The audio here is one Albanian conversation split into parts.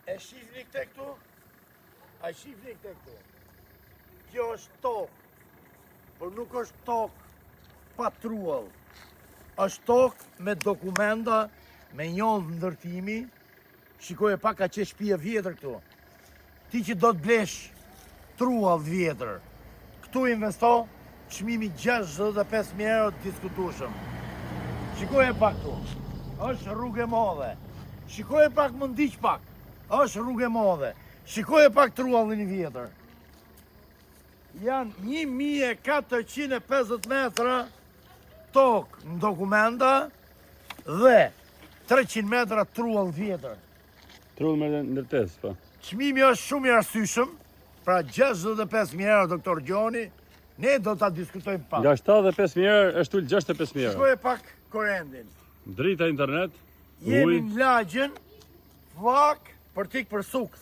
E shihni këtë këtu? A shihni këtë këtu? Kjo është tokë, por nuk është tokë pa truall. Është tokë me dokumenta, me njollë ndërtimi. Shikoje pak ka qe shtëpi e vjetër këtu. Ti që do të blesh truall të vjetër, këtu investo çmimi 65.000 euro të diskutueshëm. Shikoje pak këtu. Është rrugë e madhe. Shikoje pak më ndiq pak. Është rrugë e madhe. Shikoje pak truallin i vjetër. Janë 1450 metra tokë në dokumenta dhe 300 metra truall vjetër. Trull me ndërtesë, po. Çmimi është shumë i arsyeshëm, pra 65.000 euro doktor Gjoni, ne do ta diskutojmë pak. Nga 75.000 euro është ul 65.000 euro. Shikoje pak korrendin. Drita internet, Jemi ujë, në lagjen, Flak për tik për sukth.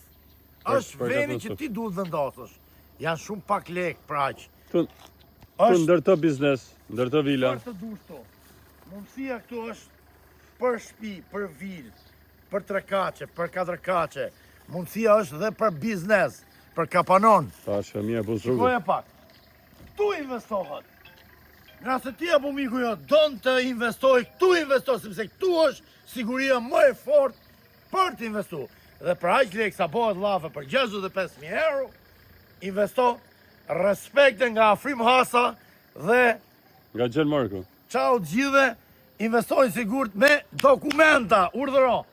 Për- Është për veni këtë që sukth. ti duhet vendosësh. Janë shumë pak lek pra aq. Këtu këtu Është ndërto biznes, ndërto vila. për të dush këtu. Mundësia këtu është për shtëpi, për vilë, për trekaçe, për katërkaçe. Mundësia është dhe për biznes, për kapanon. Ta që mirë buzë rrugës. Shikoje pak. Këtu investohet. Nëse ti apo miku jo don të investoj, këtu investo sepse këtu është siguria më e fortë për të investu. Dhe për aq lek sa bëhet llafe për 65.000 euro, investo respekte nga Afrim Hasa dhe Nga Gjen Marku. ciao të gjithëve, investojnë sigurt me dokumenta, urdhëro.